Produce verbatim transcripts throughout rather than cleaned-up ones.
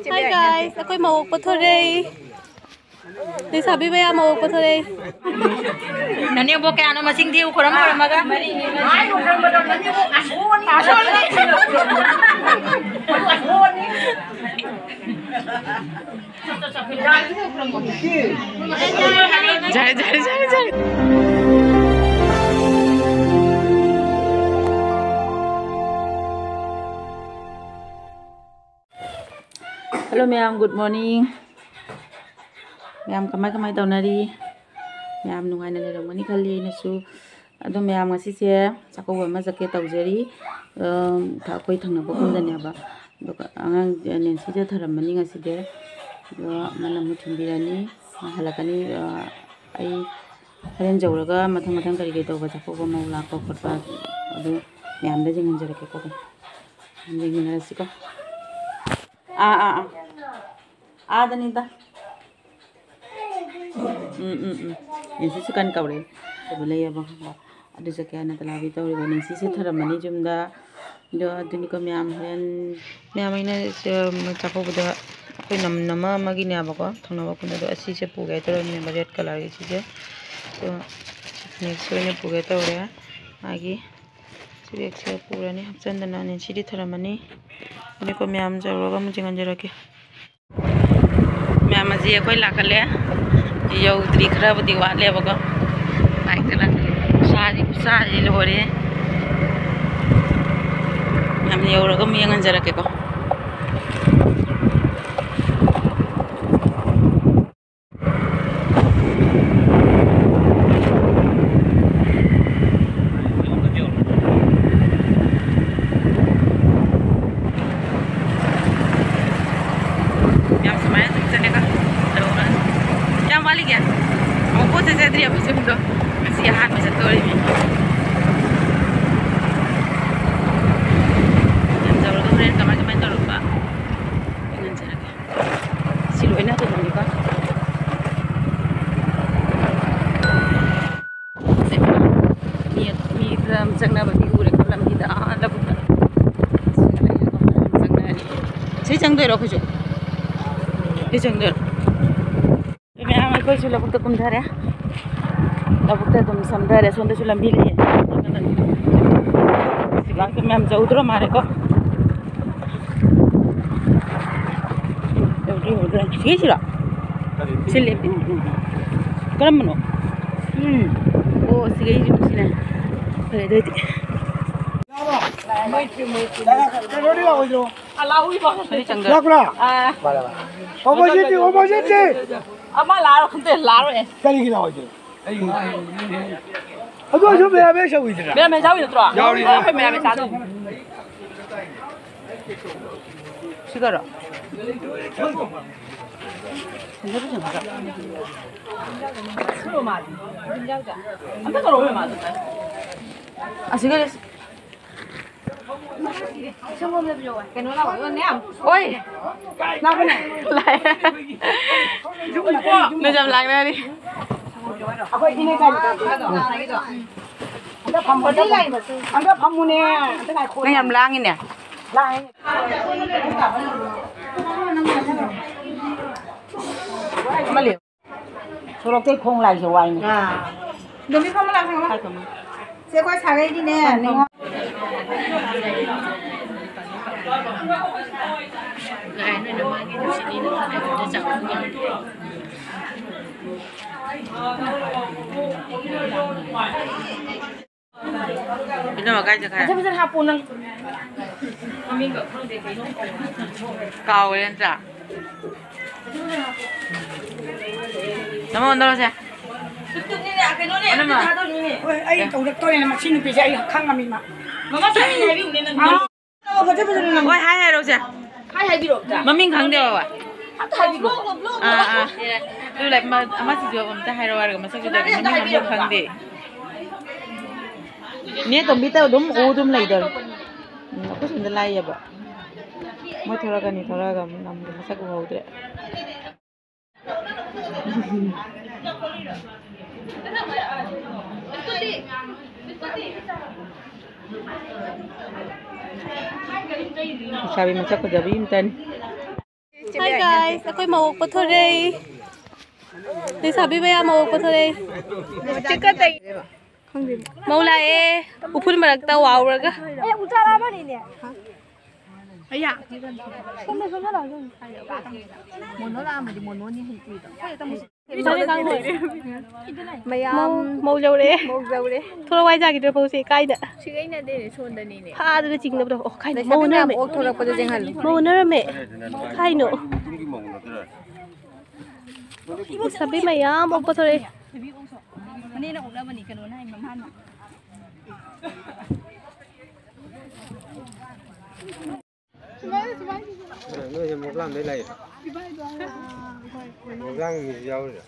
Hi guys, ꯑꯩꯈꯣꯏ ꯃꯧ ꯑꯣꯛꯄ ꯊꯣꯔꯛꯏ꯫ ꯂꯩꯁꯥꯕꯤ ꯃꯌꯥꯝ ꯃꯧ ꯑꯣꯛꯄ ꯊꯣꯔꯛꯏ꯫ ꯅꯅꯦꯝꯕꯣꯛ ꯀꯌꯥꯅꯣ ꯃꯁꯤꯡ ꯊꯤꯌꯨ, ꯈꯨꯔꯝ ꯈꯨꯔꯝꯃꯒ꯫ ꯌꯥꯔꯦ, ꯌꯥꯔꯦ, ꯌꯥꯔꯦ, ꯌꯥꯔꯦ꯫ Hello ꯃꯌꯥꯝ, good morning꯫ ꯃꯌꯥꯝ ꯀꯃꯥꯏ ꯀꯃꯥꯏ ꯇꯧꯅꯔꯤ? ꯃꯌꯥꯝ ꯅꯨꯡꯉꯥꯏꯅ ꯂꯩꯔꯝꯒꯅꯤ ꯈꯜꯂꯤ ꯑꯩꯅꯁꯨ꯫ ꯑꯗꯣ ꯃꯌꯥꯝ, ꯉꯁꯤꯁꯦ ꯆꯥꯛꯀꯧꯕ ꯑꯃ ꯆꯠꯀꯦ ꯇꯧꯖꯔꯤ꯫ ꯑꯝ, ꯊ-, ꯑꯩꯈꯣꯏ ꯊꯪꯅꯕ ꯈꯨꯟꯗꯅꯦꯕ꯫ ꯑꯗꯨꯒ ꯑꯉꯥꯡ ꯅꯦꯟꯁꯤꯗ ꯊꯔꯝꯃꯅꯤ ꯉꯁꯤꯗꯤ꯫ ꯑꯗꯣ ꯃꯥꯅ ꯑꯃꯨꯛ ꯊꯤꯟꯕꯤꯔꯅꯤ꯫ ꯃꯥ ꯍꯜꯂꯛꯀꯅꯤ꯫ ꯑ, ꯑꯩ ꯍꯣꯔꯦꯟ ꯌꯧꯔꯒ ꯃꯊꯪ ꯃꯊꯪ ꯀꯔꯤ ꯀꯔꯤ ꯇꯧꯕ, ꯆꯥꯛꯀꯧꯕ ꯃꯧ ꯂꯥꯛꯄ ꯈꯣꯠꯄ, ꯑꯗꯨ ꯃꯌꯥꯝꯗ ꯌꯦꯡꯍꯟꯖꯔꯛꯀꯦꯀꯣ꯫ ꯑꯗꯨꯝ ꯌꯦꯡꯃꯤꯟꯅꯔꯁꯤꯀꯣ꯫ ꯑꯥ, ꯑꯥ, ꯑꯥ꯫ ꯑꯥꯗꯅꯤꯗ꯫ ꯎꯝ, ꯎꯝ, ꯎꯝ꯫ ꯅꯦꯟꯁꯤꯁꯨ ꯀꯟꯅ ꯀꯧꯔꯛꯑꯦ꯫ ꯑꯗꯨ ꯂꯩꯌꯦꯕ ꯈꯪꯕ꯭ꯔꯥ? ꯑꯗꯨ ꯆꯠꯀꯦ ꯍꯥꯏꯅ ꯇꯂꯥꯕꯤ ꯇꯧꯔꯤꯕ꯫ ꯅꯦꯟꯁꯤꯁꯦ ꯊꯔꯝꯃꯅꯤ ꯌꯨꯝꯗ꯫ ꯑꯗꯣ ꯑꯗꯨꯅꯤꯀꯣ ꯃꯌꯥꯝ, ꯍꯣꯔꯦꯟ ꯃꯌꯥꯝ ꯑꯩꯅ, ꯆ-, ꯆꯥꯛꯀꯧꯕꯗ ꯑꯩꯈꯣꯏ ꯅꯝ-, ꯅꯝꯃ ꯑꯃꯒꯤꯅꯦꯕꯀꯣ, ꯊꯪꯅꯕ ꯈꯨꯟꯗ꯫ ꯑꯗꯣ ꯑꯁꯤꯁꯦ ꯄꯨꯒꯦ ꯍꯥꯏ ꯇꯧꯔꯝꯃꯦꯕ, red colourꯒꯤ ꯁꯤꯁꯦ꯫ ꯑꯗꯣ next ꯑꯣꯏꯅ ꯄꯨꯒꯦ ꯇꯧꯔꯦ꯫ ꯃꯥꯒꯤ ꯁꯤ bagꯁꯦ ꯄꯨꯔꯅꯤ ꯍꯥꯞꯆꯤꯟꯗꯅ꯫ ꯅꯦꯟꯁꯤꯗꯤ ꯊꯔꯝꯃꯅꯤ꯫ ꯑꯗꯨꯅꯤꯀꯣ ꯃꯌꯥꯝ ꯌꯧꯔꯒ ꯑꯃꯨꯛ ꯌꯦꯡꯍꯟꯖꯔꯛꯀꯦ꯫ ꯃꯌꯥꯝ, ꯑꯁꯤ ꯑꯩꯈꯣꯏ ꯂꯥꯛꯀꯜꯂꯦ꯫ ꯌꯧꯗ꯭ꯔꯤ, ꯈꯔꯕꯨꯗꯤ ꯋꯥꯠꯂꯦꯕꯀꯣ꯫ ꯕꯥꯏꯛꯇ ꯂꯥꯛꯀꯜꯂꯦ꯫ ꯈꯨꯁꯥꯁꯤ, ꯈꯨꯁꯥꯁꯤ ꯂꯣꯏꯔꯦ꯫ ꯃꯌꯥꯝ ꯌꯧꯔꯒ ꯑꯃꯨꯛ ꯌꯦꯡꯍꯟꯖꯔꯛꯀꯦꯀꯣ꯫ ꯌꯥꯝ ꯁꯨꯃꯥꯏꯅ ꯑꯗꯨꯝ ꯆꯠꯂꯦꯀꯣ꯫ ꯇꯧꯔꯒ꯫ ꯀꯌꯥꯝ ꯋꯥꯠꯂꯤꯒꯦ? ꯑꯃꯨꯛ ꯄꯣꯠ ꯆꯩ ꯆꯠꯇ꯭ꯔꯤꯑꯕ ꯌꯨꯝꯗꯣ꯫ ꯉꯁꯤ ꯑꯍꯥꯟꯕ ꯆꯠꯇꯣꯔꯤꯅꯤ꯫ ꯌꯥꯝ ꯆꯥꯎꯔꯒ ꯍꯣꯔꯦꯟ ꯀꯃꯥꯏ ꯀꯃꯥꯏ ꯇꯧꯔꯛꯄ ꯌꯦꯡꯍꯟꯖꯔꯛꯀꯦ꯫ ꯁꯤ ꯂꯣꯏꯅ ꯀꯩꯅꯣꯅꯤꯀꯣ꯫ ꯃꯤ, ꯃꯤ ꯈꯔ ꯑꯃ ꯆꯪꯅꯕꯗꯤ ꯎꯔꯦꯀꯣ ꯂꯝꯕꯤꯗ, ꯑꯥ ꯂꯧꯕꯨꯛꯇ꯫ ꯁꯤ ꯆꯪꯅꯔꯤ꯫ ꯁꯤ ꯆꯪꯗꯣꯏꯔꯣ ꯑꯩꯈꯣꯏꯁꯨ? ꯆꯪꯗꯣꯏꯔꯣ? ꯃꯌꯥꯝ ꯑꯩꯈꯣꯏꯁꯨ ꯂꯧꯕꯨꯛꯇ ꯀꯨꯝꯊꯔꯦ꯫ ꯂꯧꯕꯨꯛꯇ ꯑꯗꯨꯝ ꯁꯝꯊꯔꯦ꯫ ꯁꯣꯝꯗꯁꯨ ꯂꯝꯕꯤ ꯂꯩꯌꯦ꯫ ꯂꯥꯛꯇ ꯃꯌꯥꯝ ꯆꯧꯗ꯭ꯔꯣ ꯃꯥꯜꯂꯦꯀꯣ꯫ ꯌꯧꯗ꯭ꯔꯤ, ꯌꯧꯗ꯭ꯔꯤ꯫ ꯁꯤꯒꯤꯁꯤꯔꯣ? ꯁꯤ ꯂꯦꯞꯄꯤ꯫ ꯀꯔꯝꯕꯅꯣ? ꯎꯝ꯫ ꯑꯣ, ꯁꯤꯒꯩ ꯌꯨꯝꯁꯤꯅꯦ꯫ ꯐꯔꯦ, ꯑꯗꯨ ꯑꯣꯏꯗꯤ꯫ ꯀꯩꯅꯣꯗꯤ ꯂꯥꯛꯑꯣꯏꯗ꯭ꯔꯣ? ꯃꯔꯤ ꯆꯪꯗꯣꯏꯔꯣ? ꯂꯥꯛꯄ꯭ꯔꯥ? ꯑꯥ꯫ ꯃꯥꯅꯦ, ꯃꯥꯅꯦ꯫ Opposite T, opposite T. ꯑꯃ ꯂꯥꯛꯑꯔꯣꯏ, ꯈꯟꯗꯦ, ꯂꯥꯛꯑꯔꯣꯏ꯫ ꯀꯔꯤꯒꯤ ꯂꯥꯛꯑꯣꯏꯗꯣꯏꯅꯣ? ꯑꯗꯨ ꯑꯣꯏꯔꯁꯨ ꯃꯌꯥꯝ ꯍꯦꯛ ꯆꯧꯏꯗꯅ꯫ ꯃꯌꯥꯝ ꯍꯦꯛ ꯆꯥꯎꯏ ꯅꯠꯇ꯭ꯔꯣ? ꯌꯥꯎꯔꯤ꯫ ꯑꯩꯈꯣꯏ ꯃꯌꯥꯝ ꯍꯦꯛ ꯆꯥꯗꯣꯏꯅꯤ꯫ ꯁꯤꯗꯔꯣ? ꯁꯦꯟꯗꯔ ꯁꯦꯟꯗꯔ꯫ ꯑꯝꯇ ꯀꯧꯔꯛꯑꯣ ꯃꯥꯗꯣ꯫ ꯑꯁꯤꯒ ꯀꯩꯅꯣ ꯂꯥꯛꯑꯣ, ꯅꯦ꯫ ꯑꯣꯏ꯫ ꯂꯥꯛꯄꯅꯦ꯫ ꯂꯥꯛꯑꯦ꯫ ꯅꯣꯏꯁꯨ ꯌꯥꯝ ꯂꯥꯡꯅꯔꯤ꯫ ꯑꯝꯇ ꯐꯝꯃꯨꯅꯦ꯫ ꯑꯝꯇ ꯉꯥꯏꯈꯣ꯫ ꯅꯪ ꯌꯥꯝ ꯂꯥꯡꯉꯤꯅꯦ꯫ ꯂꯥꯡꯉꯦ꯫ ꯑꯃ ꯂꯩꯌꯨ꯫ ꯁꯣꯔꯣꯛꯇꯩ ꯈꯣꯡ ꯂꯥꯛꯏꯁꯦ ꯋꯥꯏꯅꯦ꯫ ꯑꯥ꯫ ꯗꯣꯝꯕꯤ ꯐꯝꯃ ꯂꯥꯛꯁꯦ, ꯐꯝꯃ꯫ ꯁꯦ, ꯑꯩꯈꯣꯏ ꯁꯥꯒꯩꯒꯤꯅꯦ, ꯅꯤꯉꯣꯜ꯫ ꯏꯅꯝꯃ, ꯀꯥꯏ ꯆꯠꯈ꯭ꯔꯦ? ꯐꯖ ꯐꯖꯅ ꯍꯥꯞꯄꯨ ꯅꯪ꯫ ꯀꯥꯎꯔꯦ ꯅꯠꯇ꯭ꯔꯥ? ꯅꯃꯣꯟꯗꯧꯔꯁꯦ꯫ ꯍꯣꯏ, ꯑꯩ ꯇꯧꯔꯛꯇꯣꯔꯦꯅꯦ, ꯃꯁꯤ ꯅꯨꯄꯤꯁꯦ ꯑꯩ ꯈꯪꯉꯝꯃꯤ ꯃꯥ꯫ ꯃꯃꯥ ꯆꯠꯃꯤꯟꯅ ꯍꯥꯏꯕꯤꯌꯨꯅꯦ ꯅꯪ꯫ ꯑꯥ꯫ ꯐꯖ ꯐꯖꯅ ꯅꯪ꯫ ꯍꯣꯏ, ꯍꯥꯏ ꯍꯥꯏꯔꯣꯁꯦ꯫ ꯍꯥꯏ ꯍꯥꯏꯕꯤꯔꯛꯑꯣ ꯑꯝꯇ꯫ ꯃꯃꯤꯡ ꯈꯪꯗꯦ ꯕꯕꯥ꯫ ꯑꯝꯇ ꯍꯥꯏꯕꯤꯔꯛꯑꯣ꯫ ꯑꯥ, ꯑꯥ꯫ ꯑꯗꯨ ꯂꯥꯏꯛ ꯃ-, ꯑꯃꯁꯤꯁꯨ ꯑꯝꯇ ꯍꯥꯏꯔꯛꯑꯣ ꯍꯥꯏꯔꯒ ꯃꯁꯛꯁꯨ ꯃꯃꯤꯡ ꯑꯝꯇ ꯈꯪꯗꯦ꯫ ꯅꯦ ꯇꯣꯝꯕꯤꯇ ꯑꯗꯨꯝ ꯎ ꯑꯗꯨꯝ ꯂꯩꯗꯧꯔꯦ꯫ ꯎꯝ, ꯑꯩꯈꯣꯏ ꯁꯣꯝꯗ ꯂꯥꯛꯏꯌꯦꯕ꯫ ꯃꯣꯏ ꯊꯣꯔꯛꯀꯅꯤ, ꯊꯣꯔꯛꯑꯒ ꯑꯃꯨꯛ ꯅꯝꯒꯦ, ꯃꯁꯛ ꯎꯍꯧꯗ꯭ꯔꯦ꯫ ꯂꯩꯁꯥꯕꯤ ꯃꯁꯛ ꯐꯖꯕꯤ ꯑꯝꯇꯅꯤ꯫ Hi guys, ꯑꯩꯈꯣꯏ ꯃꯧ ꯑꯣꯛꯄ ꯊꯣꯔꯛꯏ꯫ ꯂꯩꯁꯥꯕꯤ ꯃꯌꯥꯝ ꯃꯧ ꯑꯣꯛꯄ ꯊꯣꯔꯛꯏ꯫ ꯃꯧ ꯂꯥꯛꯑꯦ, ꯎꯐꯨꯜ ꯃꯔꯛꯇ ꯋꯥꯎꯔꯒ꯫ ꯑꯌꯥ꯫ ꯁꯣꯝꯗ, ꯁꯣꯝꯗ ꯂꯥꯛꯑꯣ, ꯁꯣꯝꯗ꯫ ꯃꯣꯅꯣ ꯂꯥꯛꯑꯝꯃꯗꯤ ꯃꯣꯅꯣꯅꯤ ꯍꯩꯇ꯭ꯔꯤꯗꯣ꯫ ꯃꯌꯥꯝ ꯃꯧ, ꯃꯧ ꯌꯧꯔꯛꯑꯦ꯫ ꯃꯧ ꯌꯧꯔꯦ꯫ ꯊꯣꯔꯛꯑꯣ ꯍꯥꯏ ꯌꯥꯈꯤꯗ꯭ꯔꯦ ꯃꯧꯁꯦ ꯏꯀꯥꯏꯅ꯫ ꯁꯤꯒꯩꯅꯗꯤ ꯁꯣꯟꯗꯅꯤꯅꯦ꯫ ꯐꯥꯗꯅ ꯆꯤꯡꯅꯕꯗꯣ꯫ ꯑꯣ, ꯀꯥꯏꯅ ꯂꯩꯁꯥꯕꯤ ꯃꯧ ꯃꯌꯥꯝ ꯎꯅꯔꯝꯃꯦ꯫ ꯑꯣꯛ ꯊꯣꯛꯂꯛꯄꯗꯣ ꯌꯦꯡꯍꯜꯂꯨ꯫ ꯃꯧ ꯎꯅꯔꯝꯃꯦ꯫ ꯀꯥꯏꯅꯣ꯫ ꯂꯩꯁꯥꯕꯤ ꯃꯌꯥꯝ ꯑꯣꯛꯄ ꯊꯣꯔꯛꯑꯦ꯫ ꯃꯅꯦꯅ ꯑꯣꯛꯅꯕꯅꯤ, ꯀꯩꯅꯣꯅ ꯍꯥꯏ, ꯃꯃꯥꯅ꯫ ꯅꯣꯏꯁꯦ ꯃꯣꯛꯂꯥꯝꯗꯩ ꯂꯥꯛꯏꯔꯣ? ꯃꯣꯛꯂꯥꯝꯒꯤ ꯃꯤꯁꯨ ꯌꯥꯎꯔꯤꯔꯣ?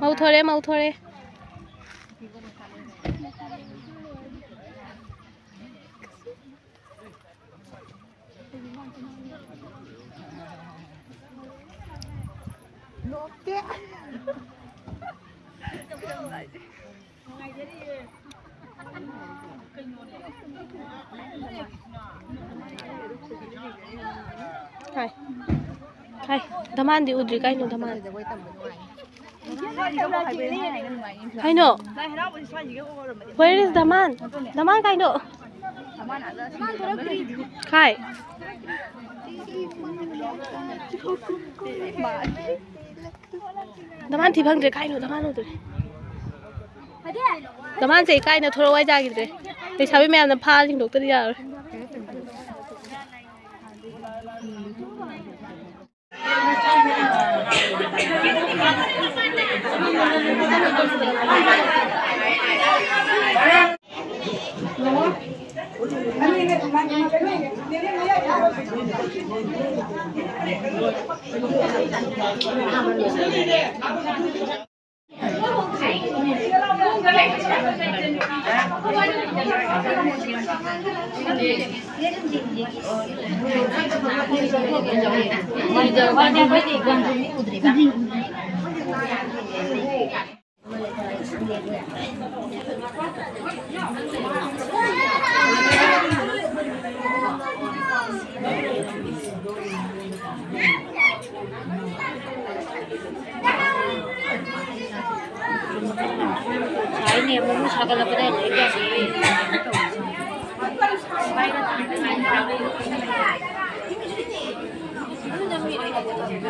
ꯃꯧ ꯊꯣꯔꯦ, ꯃꯧ ꯊꯣꯔꯦ꯫ ꯍꯥꯏ꯫ ꯍꯥꯏ꯫ ꯙꯃꯥꯟꯗꯤ ꯎꯗ꯭ꯔꯤ, ꯀꯥꯏꯅꯣ ꯙꯃꯥꯟ? ꯀꯥꯏꯅꯣ? Where is ꯙꯃꯥꯟ? ꯙꯃꯥꯟ ꯀꯥꯏꯅꯣ? ꯀꯥꯏ? ꯙꯃꯥꯟ ꯊꯤ ꯐꯪꯗ꯭ꯔꯦ, ꯀꯥꯏꯅꯣ? ꯙꯃꯥꯟ ꯎꯗ꯭ꯔꯦ꯫ ꯙꯃꯥꯟꯁꯦ ꯏꯀꯥꯏꯅ ꯊꯣꯔꯛꯑꯣ ꯍꯥꯏ ꯌꯥꯈꯤꯗ꯭ꯔꯦ꯫ ꯂꯩꯁꯥꯕꯤ ꯃꯌꯥꯝꯅ ꯐꯥꯔ ꯆꯤꯡꯊꯣꯛꯇꯗꯤ ꯌꯥꯔꯣꯏ꯫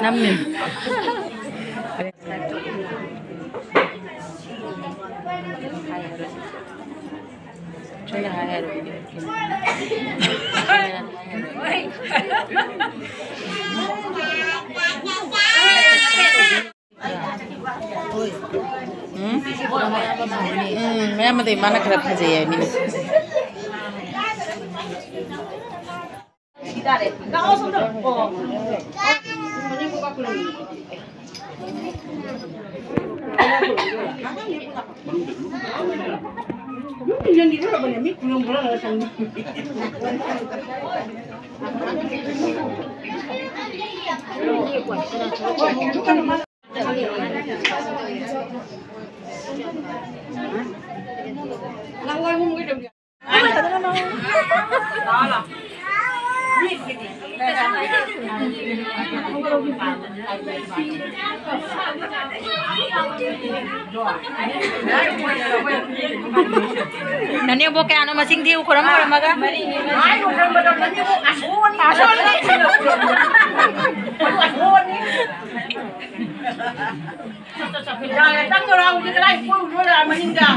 ꯅꯝꯃꯤ꯫ ꯎꯝ? ꯎꯝ, ꯃꯌꯥꯝꯕꯗꯩ ꯃꯥꯅ ꯈꯔ ꯐꯖꯩ ꯍꯥꯏ ꯃꯤꯅ꯫ ꯅꯅꯦꯝꯕꯣꯛ ꯀꯌꯥꯅꯣ ꯃꯁꯤꯡ ꯊꯤꯌꯨ, ꯈꯨꯔꯝ ꯈꯨꯔꯝꯃꯒ꯫ ꯌꯥꯔꯦ, ꯆꯪꯗꯧꯔ ꯍꯧꯖꯤꯛ ꯀꯗꯥꯏ ꯀꯣꯏꯔꯨꯗꯣꯏꯔ ꯃꯅꯤꯡꯗ?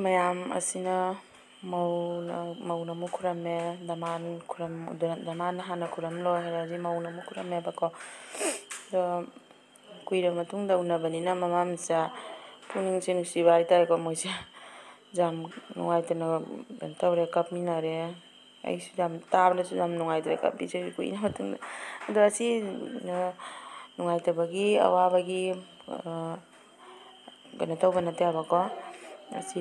ꯃꯌꯥꯝ ꯑꯁꯤꯅ ꯃꯧꯅ, ꯃꯧꯅ ꯑꯃꯨꯛ ꯈꯨꯔꯝꯃꯦ, ꯗꯃꯥꯟ ꯈꯨꯔꯝ-, ꯗꯃꯥꯟꯅ ꯍꯥꯟꯅ ꯈꯨꯔꯝ ꯂꯣꯏꯔꯗꯤ ꯃꯧꯅ ꯑꯃꯨꯛ ꯈꯨꯔꯝꯃꯦꯕꯀꯣ꯫ ꯑꯗꯣ ꯀꯨꯏꯔꯕ ꯃꯇꯨꯡꯗ ꯎꯅꯕꯅꯤꯅ ꯃꯃꯥ ꯃꯆꯥ ꯄꯨꯛꯅꯤꯡꯁꯦ ꯅꯨꯡꯁꯤꯕ ꯍꯥꯏꯇꯥꯔꯦꯀꯣ꯫ ꯃꯣꯏꯁꯦ ꯌꯥꯝ ꯅꯨꯡꯉꯥꯏꯇꯅ ꯀꯩꯅꯣ ꯇꯧꯔꯦ, ꯀꯞꯃꯤꯟꯅꯔꯦ꯫ ꯑꯩꯁꯨ ꯌꯥꯝ ꯇꯥꯕꯗꯁꯨ ꯌꯥꯝ ꯅꯨꯡꯉꯥꯏꯇ꯭ꯔꯦ, ꯀꯞꯄꯤꯁꯦ ꯀꯨꯏꯔ ꯃꯇꯨꯡꯗ꯫ ꯑꯗꯣ ꯑꯁꯤ, ꯑ, ꯅꯨꯡꯉꯥꯏꯇꯕꯒꯤ, ꯑꯋꯥꯕꯒꯤ, ꯑ, ꯀꯩꯅꯣ ꯇꯧꯕ ꯅꯠꯇꯦꯕꯀꯣ꯫ ꯑꯁꯤ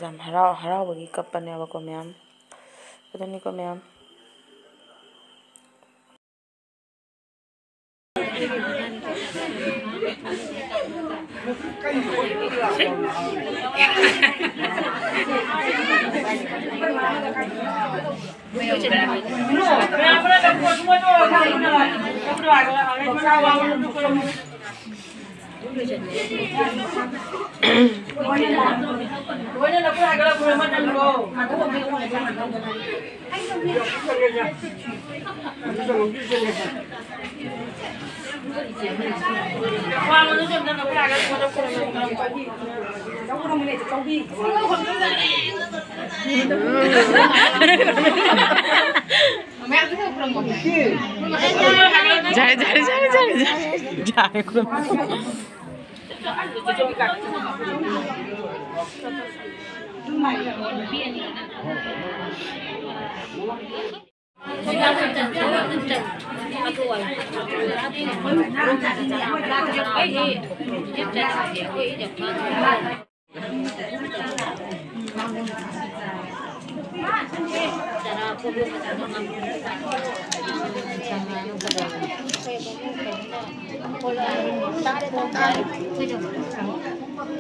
ꯌꯥꯝ ꯍꯔꯥꯎ-, ꯍꯔꯥꯎꯕꯒꯤ ꯀꯞꯄꯅꯦꯕꯀꯣ ꯃꯌꯥꯝ꯫ ꯑꯗꯨꯅꯤꯀꯣ ꯃꯌꯥꯝ꯫ ꯌꯥꯔꯦ, ꯌꯥꯔꯦ, ꯌꯥꯔꯦ, ꯌꯥꯔꯦ, ꯌꯥꯔꯦ꯫ ꯌꯥꯔꯦ, ꯈꯨꯔꯨꯝ꯫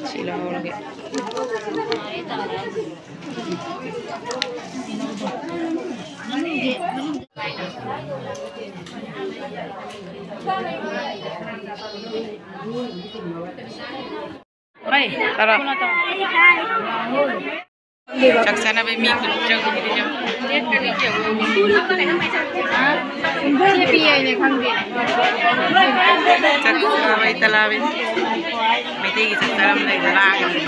ꯁꯤ ꯂꯧꯍꯧꯔꯒꯦ꯫ ꯍꯣꯏ, ꯇꯧꯔꯣ꯫ ꯆꯥꯛ ꯆꯥꯅꯕꯩ ꯃꯤ ꯈꯨꯠ ꯆꯪꯕꯤꯗꯨ ꯌꯦꯡꯉꯨ꯫ ꯁꯤ ꯄꯤ ꯍꯥꯏꯅꯦ ꯈꯪꯗꯦ꯫ ꯆꯥꯛ ꯆꯥꯕꯩ ꯇꯂꯥꯕꯤ꯫ ꯃꯩꯇꯩꯒꯤ ꯆꯥꯛ ꯆꯥꯔꯝꯗꯥꯏꯗ ꯂꯥꯡꯉꯤ꯫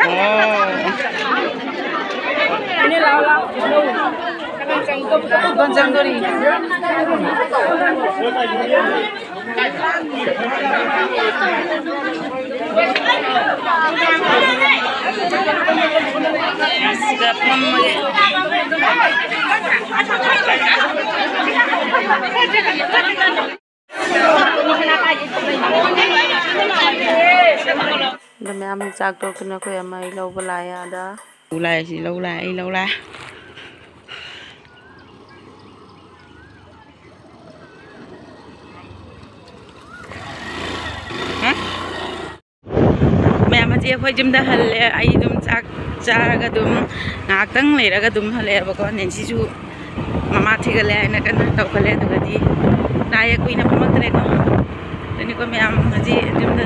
ꯑꯣ꯫ ꯗꯣꯟ ꯆꯪꯗꯣꯔꯤ꯫ ꯁꯤꯗ ꯐꯝꯃꯒꯦ꯫ ꯑꯗꯣ ꯃꯌꯥꯝ ꯆꯥꯛ ꯇꯣꯛꯇꯅ ꯑꯩꯈꯣꯏ ꯑꯃ ꯑꯩ ꯂꯧꯕ ꯂꯥꯛꯑꯦ ꯑꯥꯗ꯫ ꯂꯧ ꯂꯥꯛꯑꯦ, ꯁꯤ ꯂꯧ ꯂꯥꯛꯑꯦ, ꯑꯩ ꯂꯧ ꯂꯥꯛꯑꯦ꯫ ꯑꯩꯈꯣꯏ ꯌꯨꯝꯗ ꯍꯜꯂꯦ꯫ ꯑꯩ ꯑꯗꯨꯝ ꯆꯥꯛ ꯆꯥꯔꯒ ꯑꯗꯨꯝ ꯉꯥꯏꯍꯥꯛꯇꯪ ꯂꯩꯔꯒ ꯑꯗꯨꯝ ꯍꯜꯂꯛꯑꯦꯕꯀꯣ꯫ ꯅꯦꯟꯁꯤꯁꯨ ꯃꯃꯥ ꯊꯤꯒꯠꯂꯦ ꯍꯥꯏꯅ ꯀꯟꯅ ꯇꯧꯈꯠꯂꯦ꯫ ꯑꯗꯨꯒꯗꯤ ꯂꯥꯏꯌꯦ ꯀꯨꯏꯅ ꯐꯝꯃꯛꯇ꯭ꯔꯦꯀꯣ꯫ ꯑꯗꯨꯅꯤꯀꯣ ꯃꯌꯥꯝ, ꯍꯧꯖꯤꯛ ꯌꯨꯝꯗ